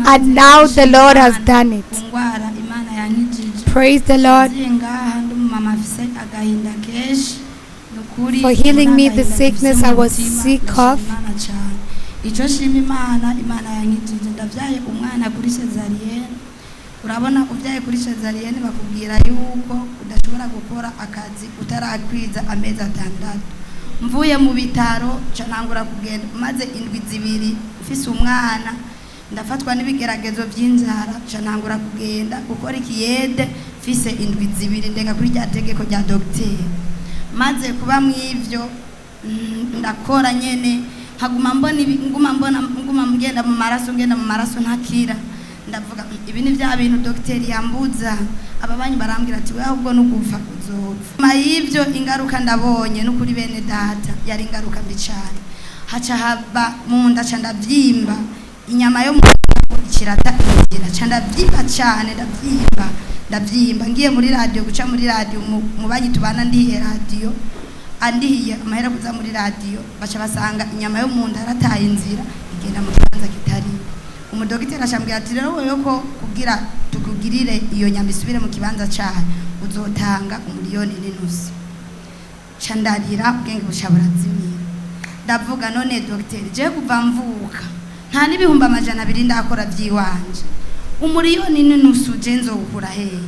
And now the Lord has done it. Ku ndwara Imana yankijije. Praise the Lord Nagiye ngaha ndi umumama afise agahinda kenshi ni ukuri. for healing me the Agahinda sickness mfise I mu was mutima, sick ndashima of. Imana cane. Icyo nshima Imana, Imana yankijije. Ndabyaye umwana kuri césarienne. Urabona, ubyaye kuri césarienne bakubwira yuko udashobora gukora akazi utarakwiza amezi 6. Mvuye mu bitaro nca ntangura kugenda. Maze indwi 2 mfise umwana, ndafatwa n'ibigeragezo by'inzara, nca ntangura kugenda gukora ikiyede mfise indwi 2, ndenga kuri rya tegeko rya dogiteri. Maze kuba mw'ivyo, ndakora nyene, nkaguma mbona nguma mbona nguma ngenda mu maraso, ngenda mu maraso, ntakira. Ndavuga: "Ibi ni bya bintu dogiteri yambuza." Ababanyi barambwira ati: "We ahubwo nugupfa uzopfa." Nyuma y'ivyo, ingaruka ndabonye n'ukuri, bene data, yari ingaruka mbi cane. Haca haba mu nda, ca ndavyimba, inyama yo mu ikirata inzira, ca ndavyimba cane, ndavyimba, ndavyimba. Ngiye muri radio, guca muri radio, mu banyi tubana ndihiye radio, andihiye amahera kuza muri radio, baca basanga inyama yo mu nda yarataye inzira, igenda mu kibanza kitari. Umudogiteri acambwira ati: "Rero wewe, ko kugira tukugirire iyo nyama isubire mu kibanza cayo, uzotanga 1.5 miliyoni." Ca ndarira, ubwenge buca burazimira. Ndavuga: "None dogiteri, je kuva mvuka nta n'200.000 ndakora vy'iwanje, 1.5 miliyoni je nzowukura hehe?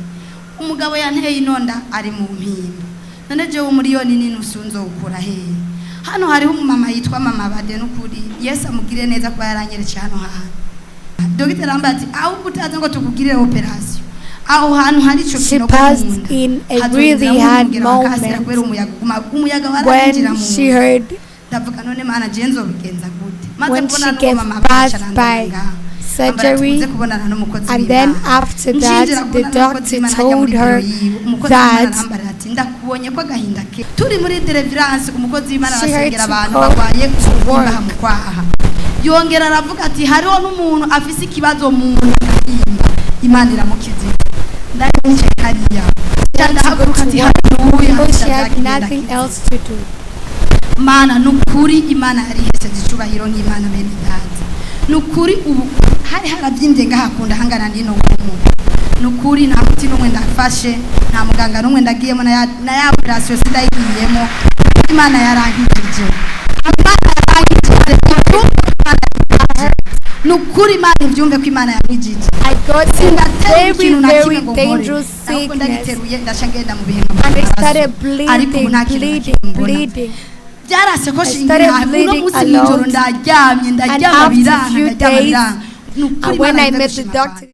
Umugabo yanteye inonda ari mu mpimba, none jewe 1.5 miliyoni nzowukura hehe?" Hano hariho umumama yitwa Mama Bade. N'ukuri Yesu amugire neza kuba yaranyeretse hano hantu. Dogiteri arambaye ati: "Ahubwo utaze ngo tukugirire opération aho hantu hari ico She kinogo passed mu nda, in a hazoinjiramwo really hard umugera wa kanseri moment kubera umuyaga umuyaga warinjira when mu she nda." heard Ndavuga: "None Mana, je nzobigenza gute?" Maze when kubona she n'uwo gave mama birth baca by surgery. kubonana n'umukozi And then w'Imana. after that, Nshinjira the kubonana n'umukozi doctor w'Imana, ajya muri told biro her yiwe. Umukozi w'Imana that arambarira ati: "Ndakubonye ko agahinda ke." Turi muri deliverance, umukozi w'Imana she had arasengera to abantu go barwaye to kubyimba work. mu kwaha. Yongera aravuga ati: "Hariho n'umuntu afise ikibazo mu nda akabyimba, Imana iramukiza." Ndanicaye hariya, She had to go ndahaguruka to ati: work "Haleluya!" because she had Ndagenda. nothing else to do. Mana, nukuri Imana yarihesheje icubahiro nk'Imana. Bene data, nukuri ubu hari harabyimbye ngahakunda hangana n'ino nkomo. Nukuri nta muti n'umwe ndafashe, nta muganga n'umwe ndagiyemo, na ya opération sindayigiyemo. Imana yarankijije, Imana yarankijije. Imana yarankijije. Nukuri Imana ivyumve ko Imana yankijije. I got in a Sindatera very, ikintu na kimwe very ngo nkore, dangerous ahubwo sickness. ndagiteruye, ndaca ngenda mu bihe And I started ariko ubu bleeding, nta kintu na bleeding, kimwe mbona. bleeding. Byarase ko I shinga started uno bleeding munsi a mw'ijoro lot. ndaryamye, And ndaryama after biranga, few ndaryama days, biranga. Nukuri and when Imana I ize met the gushima doctor, kwanjye.